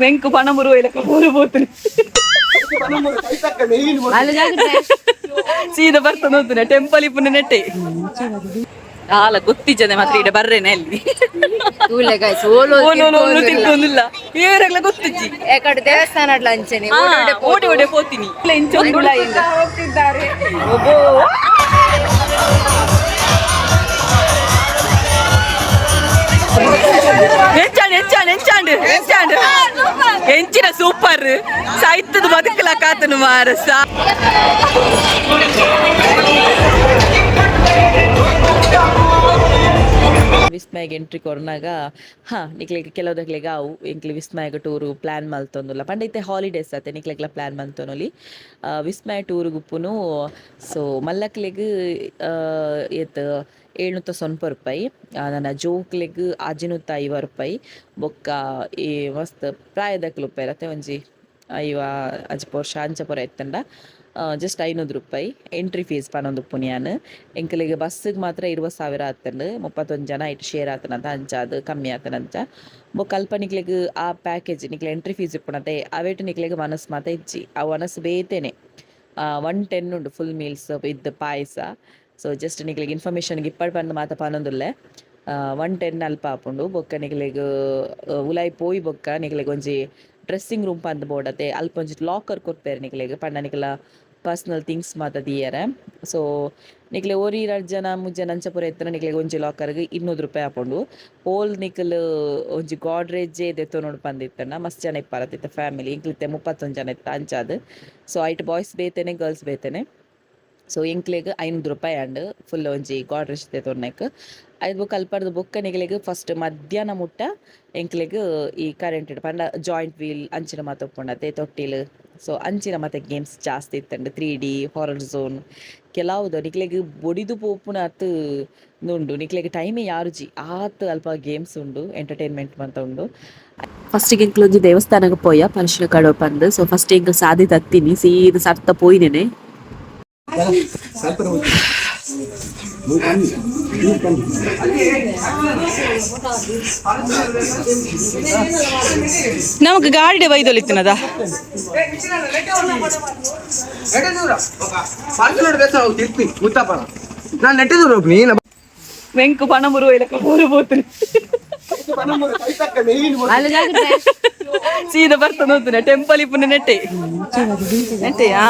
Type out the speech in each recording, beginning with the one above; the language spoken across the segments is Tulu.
ವೆಂಕು ಪಣಮುರು ಇಲಕ ಪೂರು ಪೋತುನಿ. ಸೀದಾ ಬರ್ತ ನೋತುನೆ ಟೆಂಪಲ್ ಇಪ್ಪುನ ನೆಟ್ಟೆ ಆಲ ಗೊತ್ತಿಜ್ಜನೆ ಮಾತ್ರ ಇಡ ಬರ್ರೇನೆ ಅಲ್ಲಿ. ತೂಲೆ ಗಾಯ್ಸ್, ಓಲು ಓಲೋಲು ತಿಕ್ಕೊಂದಿಲ್ಲ, ಏರೆಗ್ಲ ಗೊತ್ತಿಜ್ಜಿ. ಎಕಡೆ ದೇವಸ್ಥಾನ ಅಂಚನೆ. ಆ, ಓಡಿ ಓಡಿ ಪೋತೀನಿ ಇಂಚೊಂದು. ಹೋಗ್ತಿದ್ದಾರೆ. ಎಂಚಾಂಡ್ ಎಂಚಾಂಡ್ ಎಂಚಾಂಡ್ ಎಂಚಾಂಡ್ ಎಂಚಿನ ಸೂಪರ್ ಸಾಹಿತ್ಯದ ಬದುಕಲ ಕಾತನು ಮಾರಸ. ವಿಸ್ಮಯಗ್ ಎಂಟ್ರಿ ಕೊರ್ನಾಗ ಹಾ ನಿಕ್ಲೆಗ್ ಕೆಲವುದಕ್ಲೆಗ್ ಅವು ಎಂಕ್ಲೆ ವಿಸ್ಮಯಗ್ ಟೂರು ಪ್ಲಾನ್ ಮಲ್ತೊಂದುಲ್ಲ ಪಂಡ ಇತ್ತೆ ಹಾಲಿಡೇಸ್ ಅತ್ತೆ, ನಿಕ್ಲೆಗ್ಲ ಪ್ಲಾನ್ ಮಲ್ತೊನೊಲಿ. ವಿಸ್ಮಯ ಟೂರ್ ಗುಪ್ಪುನು. ಸೊ ಮಲ್ಲಕ್ಲೆಗ್ ಏತ್ 790 ರೂಪಾಯಿ, ನನ್ನ ಜೋಕ್ಲೆಗ್ 650 ರೂಪಾಯಿ. ಬೊಕ್ಕ ಈ ಮಸ್ತ್ ಪ್ರಾಯದಕ್ಲು ಉಪ್ಪೆರತ್ತೆ, ಒಂಜಿ 50 ಅಜ್ಪ ವರ್ಷ ಅಂಚ ಪೂರ ಇತ್ತಂಡ ಜಸ್ಟ್ 500 ರೂಪಾಯಿ ಎಂಟ್ರಿ ಫೀಸ್ ಪನೊಂದುಪ್ಪುನಿ ಯಾನ್. ಎಂಕಲೆಗ್ ಬಸ್ಸಿಗೆ ಮಾತ್ರ 20,000 ಆತಂಡು. 31 ಜನ ಐಟ್ ಶೇರ್ ಆತನಂತ, ಅಂಚ ಅದು ಕಮ್ಮಿ ಆತನಂಚ. ಬೊಕ್ಕ ಅಲ್ಪ ನಿಕ್ಲೆಗ್ ಆ ಪ್ಯಾಕೇಜ್ ನಿಕ್ಲೆ ಎಂಟ್ರಿ ಫೀಸ್ ಇಪ್ಪುನತೆ, ಅವೇಟ್ ನಿಕ್ಲೆಗ್ ವನಸ್ ಮಾತ ಇಜ್ಜಿ, ಆ ವನಸ್ ಬೇತೆನೆ. 110 ಉಂಡು full meals with payasa. So just ನಿಕ್ಲೆಗ್ ಇನ್ಫಾರ್ಮೇಷನ್ ಇಪ್ಪಡ್ ಪಂದ್ ಮಾತ ಪನೊಂದುಲ್ಲೆ. 110 ಅಲ್ಪ ಆಪುಂಡು. ಬೊಕ್ಕ ನಿಕ್ಲೆಗ್ ಉಲಾಯಿ ಪೋಯಿ ಬೊಕ್ಕ ನಿಕ್ಲೆಗ್ ಒಂಜಿ ಡ್ರೆಸ್ಸಿಂಗ್ ರೂಮ್ ಪಂದ್ ಬೋಡತೆ, ಅಲ್ಪ ಒಂಜಿ ಲಾಕರ್ ಕೊರ್ಪೆರ್ ನಿಕ್ಲೆಗ್, ಪಂಡ ನಿಕ್ಲ ಪರ್ಸನಲ್ ಥಿಂಗ್ಸ್ ಮಾತ ದೀಯರೆ. ಸೊ ನಿಕ್ಲೆ ಒರಿ ರಡ್ಡ್ ಜನ ಮೂಜಿ ಜನ ಅಂಚ ಪೂರ ಇತ್ತಂಡ ನಿಕ್ಲೆಗ್ ಒಂಜಿ ಲಾಕರ್ಗ್ 200 ರೂಪಾಯಿ ಆಪುಂಡು. ಓಲ್ ನಿಕುಲು ಒಂಜಿ ಗೋಡ್ರೇಜ್ ದೆತ್ತೊನೊಡು ಪಂದ್ ಇತ್ತಂಡ, ಮಸ್ತ್ ಜನ ಇಪ್ಪರತ್ತಿತ್ತ ಫ್ಯಾಮಿಲಿ, ಎಂಕ್ಲಿತ್ತೆ 31 ಜನ ಇತ್ತ ಅಂಚಾದ್. ಸೊ ಐಟ್ ಬಾಯ್ಸ್ ಬೇತೆನೆ, ಗರ್ಲ್ಸ್ ಬೇತೆನೆ. ಸೊ ಎಂಕ್ಲೆಗ್ 500 ರೂಪಾಯಿ ಆಂಡ್ ಫುಲ್ ಒಂಜಿ ಗೋಡ್ರೇಜ್ ದೆತೊನ್ನೆಕ್. ಐದ್ ಬೊಕ್ಕ ಅಲ್ಪರ್ದ್ ಬೊಕ್ಕ ನಿಕ್ಲೆಗ್ ಫಸ್ಟ್ ಮಧ್ಯಾಹ್ನ ಮುಟ್ಟ ಎಂಕ್ಲೆಗ್ ಈ ಕರೆಂಟ್ ಪಂಡ ಜಾಯಿಂಟ್ ವೀಲ್ ಅಂಚಿನ ಮಾತ ಉಪ್ಪುಂಡತೆ, ತೊಟ್ಟಿಲ್. ಸೊ ಅಂಚಿನ ಮಾತ ಗೇಮ್ಸ್ ಜಾಸ್ತಿ ಇತ್ತಂಡ್. 3D, horror zone ಕೆಲವುದ ನಿಕ್ಲೆಗ್ ಬೊಡಿದು ಪೋಪುನ ಅತ್ ಉಂಡು. ನಿಕ್ಲೆಗ್ ಟೈಮೇ ಯಾರುಜಿ, ಆತ್ ಅಲ್ಪ ಗೇಮ್ಸ್ ಉಂಡು, ಎಂಟರ್ಟೈನ್ಮೆಂಟ್ ಮಾತ ಉಂಡು. ಫಸ್ಟಿಗೆ ಎಂಕ್ಲು ಒಂಜಿ ದೇವಸ್ಥಾನಗ್ ಪೋಯ ಪರ್ಶಿನ ಕಡವು ಪಂದ್. ಸೊ ಫಸ್ಟ್ ಎಂಕ್ ಸಾದಿ ತತ್ತಿನಿ, ಸೀದ ಸರ್ತ ಪೋಯಿನೇನೆ. ನಮಕ್ ಗಾಡಿ ಬೈದೊಲಿತ್ತಿನದ. ನಾನು ನೆಟ್ಟಿದ್ರು ನೀನು. ವೆಂಕು ಪಣಮುರು ಇಲಕ ಪೂರು ಪೋತುನಿ. ಸೀದಾ ಬರ್ತ ನೋತುನೆ ಟೆಂಪಲ್ ಇಪ್ಪುನ ನೆಟ್ಟೆ ನೆಟ್ಟೆ. ಆ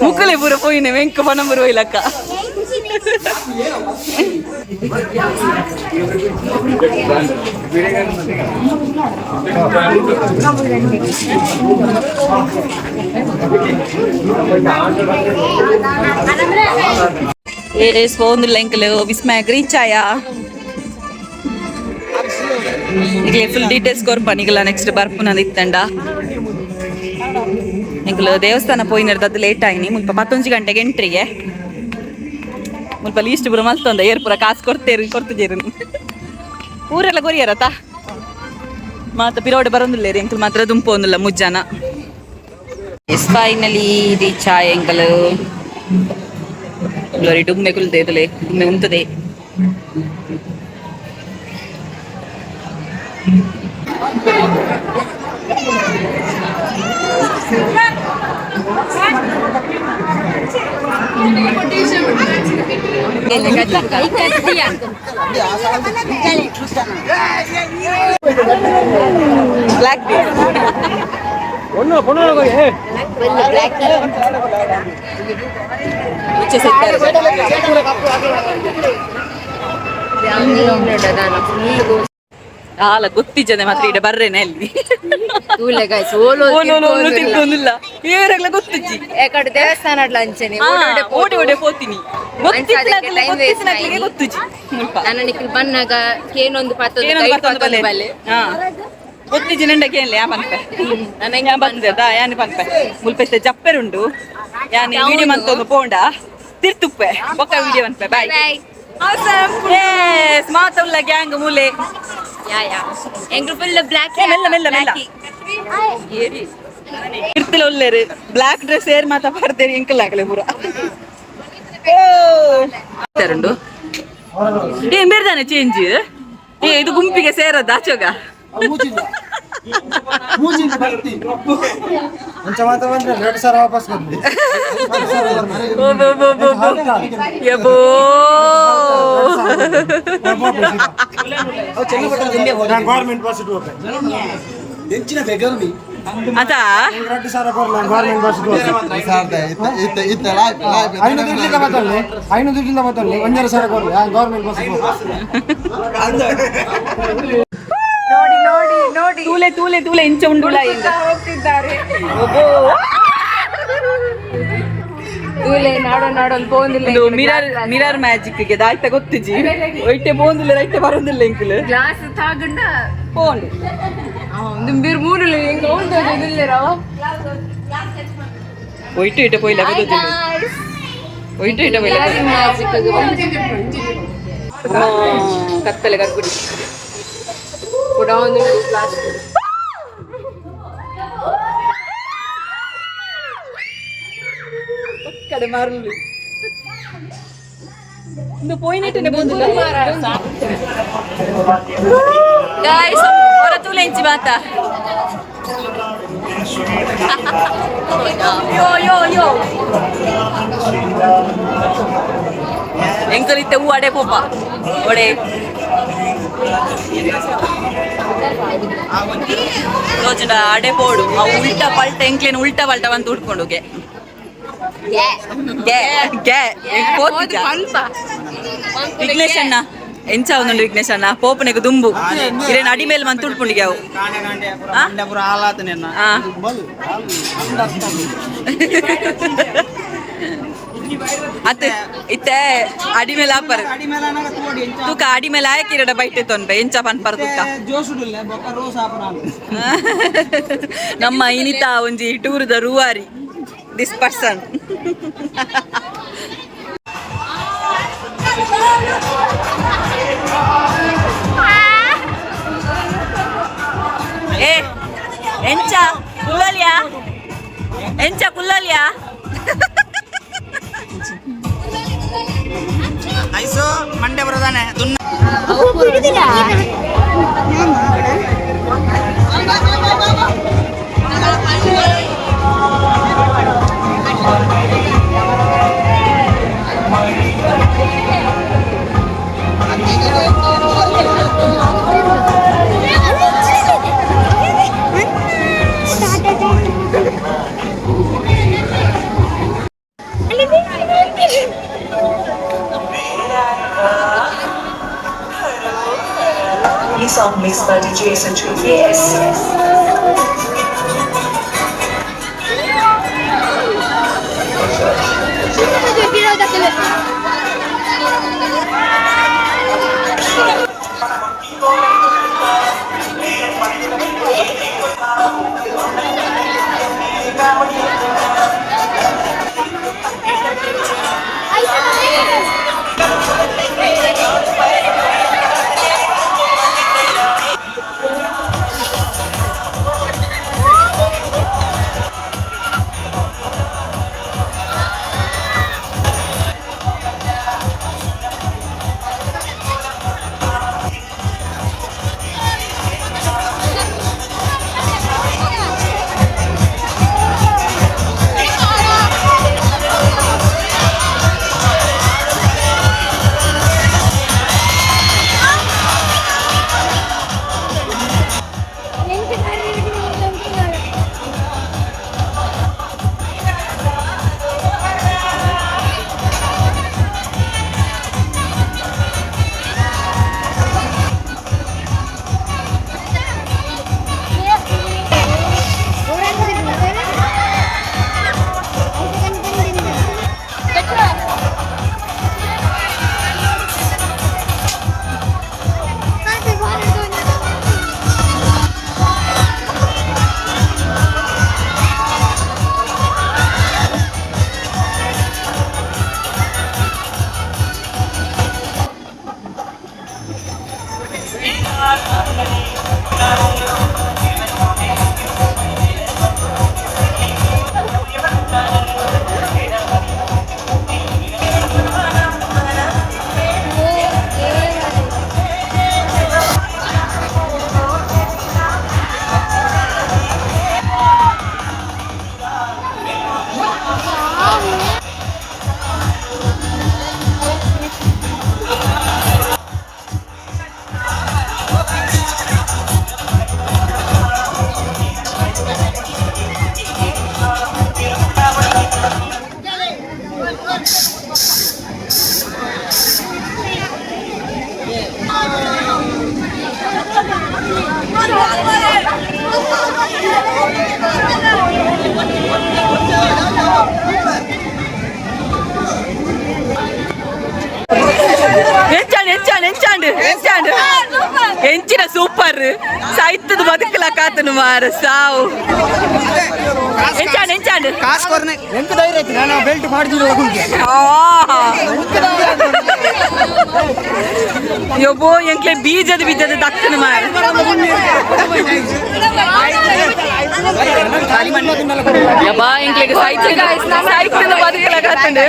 ಮುಕ್ಕಲೆ ಪೂರ ಪೋಯಿನೆ ವೆಂಕು ಪಣಮುರು ಇಲಕ. ಏ ಪೋಂದುಲ್ಲ ಎಂಕಲು ವಿಸ್ಮಯ ರೀಚ್ ಆಯ. ನಿಕ್ಲೆ ಫುಲ್ ಡೀಟೇಲ್ಸ್ ಕೊರ್ಪ ನಿಗಲ ನೆಕ್ಸ್ಟ್ ಬರ್ಪುನದ ಇತ್ತಂಡ. ಎಂಕುಲು ದೇವಸ್ಥಾನ ಪೋಯಿನರ್ದು ಅದು ಲೇಟ್ ಆಯ್ನಿ. ಮುಲ್ಪ 11 ಗಂಟೆಗೆ ಎಂಟ್ರಿಗೆ. ಮುಲ್ಪ ಲೀಸ್ಟ್ ಪೂರ ಮಲ್ತೊಂದ, ಏರ್ ಪೂರ ಕಾಸು ಕೊಡ್ತೇರು ಕೊಡ್ತಿದ್ದೀರು. ಊರೆಲ್ಲ ಕೊರಿಯರತ ಮಾತ ಪಿರೋಡೆ ಬರೋದಿಲ್ಲ. ಎಂಕುಲು ಮಾತ್ರ ದುಂಪೊಂದಿಲ್ಲ ಮುಜ್ಜನ. S, finally reach ಆಯ ಎಂಕಲು. ಡುಮ್ಮೆ ಕುಲ್ದೆ ಇದುಲೆ ಡುಮ್ಮೆ ಉಂತದೆ. ಬ್ಲ್ಯಾಕ್. ಆಲ ಗೊತ್ತಿಜ್ಜನೆ ಮಾತ್ರ ಇಡ ಬರ್ರೇನೆ ಅಲ್ಲಿ. ತೂಲೆ ಗಾಯ್ಸ್, ಓಲು ಓಲೋಲು ತಿಕ್ಕೊಂದಿಲ್ಲ, ಏರೆಗ್ಲ ಗೊತ್ತಿಜ್ಜಿ. ಎಕಡೆ ದೇವಸ್ಥಾನ ಅಂಚನೆ. ಆ, ಓಡಿ ಓಡಿ ಪೋತೀನಿ. ಅದಕ್ಕೆ time waste. ಗೊತ್ತಿತ್ತಿನಕ್ಲೆಗೆ ಗೊತ್ತುಜಿ ಮುಲ್ಪ. ನನ್ನ ನಿಕ್ಲು ಬನ್ನಾಗ ಕೇನೊಂದು ಪತ್ತೊಂದು ಏನೊಂದು ಗೈಡ್ ಪತ್ತೊಂದು ಪತ್ತೊಂದು ಬಲೆ. ಬಲೆ. ಹಾ, ಗೊತ್ತಿಜ್ಜಿ ನಂಡ ಕೇನ್ಲೆ ಯಾ ಪನ್ಪೆ. ನನ್ನ ಯಾ ಬಂದೆ ಯಾನ್ ಪನ್ಪೆ, ಮುಲ್ಪ ಇತ್ತೆ ಜಪ್ಪೆರುಂಡು. ಯಾನ್ ವಿಡಿಯೋ ಮಂತೊಂದು ಪೋಂಡ ತಿರ್ತುಪ್ಪೆ, ಬೊಕ್ಕ ವಿಡಿಯೋ ಮನ್ಪೆ. ಬಾಯ್. ಬಾಯ್. ಎಸ್, ಮಾತುಲ್ಲ ಗ್ಯಾಂಗ್ ಮೂಲೆ. ಯಾ ಯಾ, ಎಂಗ್ಲು ಫುಲ್ ಬ್ಲಾಕ್. ಏ, ಮೆಲ್ಲ ಮೆಲ್ಲ ಮೆಲ್ಲ. ಇರ್ತಲ ಒಲ್ಲೇರು ಬ್ಲಾಕ್ ಡ್ರೆಸ್ ಏರ್ ಮಾತ ಪಾಡ್ತೇರಿ ಎಂಕಲ್ ಆಗಲೆ ಪೂರ ಉಂಡು. ಏ, ಬೇರ್ದಾನೆ ಚೇಂಜ್. ಏ, ಇದು ಗುಂಪಿಗೆ ಸೇರದ ಆಚೋಗ. ಅಂಚ ಮಾತ್ರ ಬಂದ್ರೆ 2,000 ವಾಪಸ್ ಕೊಡ್ಲಿ. ಓ ಬೋ ಬೋ ಬೋ ಬೋ. ಯಬೋ. ಗೌರ್ಮೆಂಟ್ ಬಸ್ ಎಂಚಿನ ಬೆಗರ್ಮಿ. ಅದ. 2,000 ಕೊಡ್ಲ, ಗೌರ್ಮೆಂಟ್ ಬಸ್. ಐನೂರು ದುಡ್ಲಿಲ್ಲ ಬತ್ತಲ್ಲಿ, 500 ದುಡ್ಲಿಲ್ಲ ಬತ್ತಲ್ಲಿ, 1,500 ಕೊಡ್ಲಿ, ಗೌರ್ಮೆಂಟ್ ಬಸ್. ನೋಡಿ ನೋಡಿ ನೋಡಿ. ತೂಲೆ ತೂಲೆ ತೂಲೆ, ಇಂಚ ಉಂಡುಲ. ಹೋಗ್ತಿದ್ದಾರೆ. ತೂಲೆ ನಾಡೋ ನಾಡೋನ್ ಪೋಂದಿಲ್ಲ. ಒಂದು ಮಿರರ್ ಮಿರರ್ ಮ್ಯಾಜಿಕ್ ಗೆ ದಾಯ್ತ ಗೊತ್ತಿಜಿ, ಒಯ್ಟೆ ಬೋಂದಿಲ್ಲ, ರೈತೆ ಬರೋದಿಲ್ಲ ಇಂಕುಲು. ಗ್ಲಾಸ್ ತಾಗಂಡ. ಫೋನ್. ಒಂದು ಬೀರ್ ಮೂರು ಹೆಂಗ್ ರವ. ಒಯ್ಟು ಇಟ ಪೋಯಿಲ್ಲ ಗೊತ್ತಿಲ್ಲ, ಒಯ್ಟು ಇಟ ಪೋಯಿಲ್ಲ. ಮ್ಯಾಜಿಕ್. ಕತ್ತಲೆ ಕರ್ಗುಡಿ. ಕೂಡ ಒಂದು ಗ್ಲಾಸ್. ಕಡೆ ಮಾರುಲಿ ಇಂದು ಪೋಯಿನೆಟ್ಟನೆ ಬೋಂದಿಲ್ಲ. ಗಾಯ್ಸ್, ಹೊರ ತೂಲೆ ಇಂಚಿ ಮಾತ. ಯೋ ಯೋ ಯೋ, ಎಂಕಲಿತ್ತೆ ಹೂ ಅಡೆ ಪೋಪ ಒಡೆ ಯೋಜನ ಅಡೆ ಪೋಡು. ಅವು ಉಲ್ಟಾ ಪಲ್ಟ, ಎಂಕ್ಲೇನು ಉಲ್ಟಾ ಪಲ್ಟ ಬಂದು ಉಟ್ಕೊಂಡು ಗೆ ಗೆ ಗೆ ಪೋತಿದ್ದ. ವಿಘ್ನೇಶ್ ಅಣ್ಣ ಎಂಚ ಒಂದುಂಡು. ವಿಘ್ನೇಶ್ ಅಣ್ಣ ಪೋಪನೆಗ್ ದುಂಬು ಇರೇನು ಅಡಿ ಮೇಲೆ ಮಂತ್ ಉಟ್ಕೊಂಡಿಗೆ ಅವು. ಆ? ಆ. ಅತ್ತೆ ಇತ್ತೆ ಅಡಿ ಮೇಲೆ ಆಪರ್ ತೂಕ ಅಡಿ ಮೇಲೆ ಆಯಕಿರಡ ಬೈಟೆ ತೊನ್ಬೆ ಎಂಚ ಪನ್ಪರ್ ತುಕ್ಕ. ನಮ್ಮ ಇನಿತಾ ಒಂಜಿ ಟೂರ್ದ ರೂವಾರಿ, this person. ಏ, ಎಂಚ ಕುಲ್ಲಲ್ಯಾ? ಎಂಚ ಕುಲ್ಲಲ್ಯಾ? ಐಸೋ ಮಂಡೆ ಬರೋದಾನೆ ದುನ್ನ. Song mixed by DJ Sanju KS. ಎಂಚಾಂಡ್ ಎಂಚಾಂಡ್ ಎಂಚಾಂಡ್ ಎಂಚಿನ ಸೂಪರ್ ಸಾಯ್ತದ ಬದುಕಲ ಕಾತನು ಮಾರ ಸಾವು. ಎಂಚಾಂಡ್ ಎಂಚಾಂಡ್? ಕಾಸು ಕೊರ್ನೆ. ಎಂತ ಧೈರ್ಯ ಐತಿ? ನಾನು ಬೆಲ್ಟ್ ಮಾಡಿದಿಲ್ಲ ಕುಂತೆ. ಯೊಬ್ಬೋ, ಎಂಕ್ಲೆ ಬೀಜದ ಬೀಜದ ದಕ್ಕನ ಮಾರ. ಯಬ್ಬಾ, ಎಂಕ್ಲೆಗ್ ಸಾಯ್ತದ ಸಾಯ್ತದ ಬದುಕಲ ಕಾತಂಡು.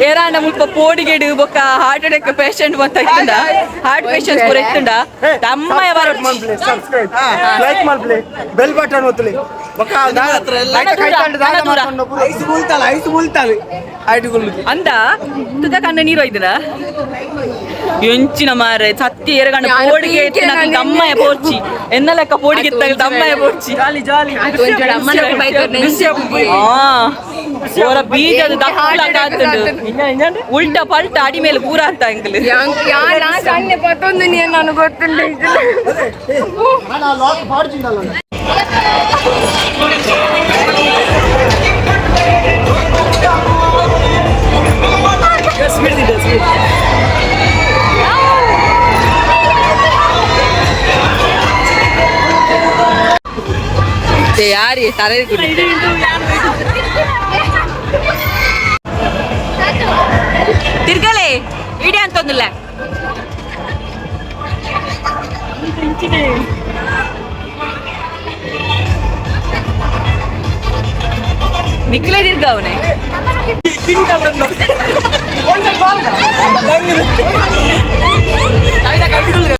ಏರಾಂಡ ಮುಲ್ಪ ಪೋಡಿಗೆಡು ಬೊಕ್ಕ ಹಾರ್ಟ್ ಅಟ್ಯಾಕ್ ಪೇಷಂಟ್ ಬಂತ ಇತ್ತುಂಡ, ಹಾರ್ಟ್ ಪೇಷಂಟ್ ಪೂರ ಇತ್ತುಂಡ ತಮ್ಮಯ್ಯ ಬರೋಡು. ಸಬ್ಸ್ಕ್ರೈಬ್, ಲೈಕ್ ಮಲ್ಪ್ಲೆ, ಬೆಲ್ ಬಟನ್ ಒತ್ತಲಿ. ಐಸ್ ಬೂಲ್ತಾಳ, ಐಸ್ ಬೂಲ್ತಾಳೆ ಐಟುಗಳು. ಅಂದ ತುದ ಕಣ್ಣ ನೀರು ಒಯ್ದನ ಎಂಚಿನ ಮಾರೆ ಸತ್ಯ. ಎರಗಂಡ ಪೋಡಿಗೆ ಎತ್ತಿನ ತಮ್ಮಯ್ಯ ಪೋರ್ಚಿ ಎನ್ನ ಲೆಕ್ಕ ಪೋಡಿಗೆ ಎತ್ತಾಗ ತಮ್ಮಯ್ಯ ಪೋರ್ಚಿ. ಜಾಲಿ ಜಾಲಿ. ಓರ ಬೀಜದ ದಕ್ಕಲ ಕಾತುಂಡು, ಉಲ್ಟಾ ಪಲ್ಟ ಅಡಿ ಮೇಲೆ ಪೂರ ಅಂತ ಅಂಕಲ್. ಸಣ್ಣ ಪತ್ತೊಂದು ನೀನು ನಾನು ಗೊತ್ತಿಲ್ಲ. ಲಾಕ್ ಮಾಡಿಜಿಲ್ಲ. ಯಾರಿ ತಲೆ ತಿರ್ಗಲೆ ಇಡಿ ಅಂತಂದಿಲ್ಲ. ನಿಕ್ಲೆ ತಿರ್ಗ ಅವನೇ.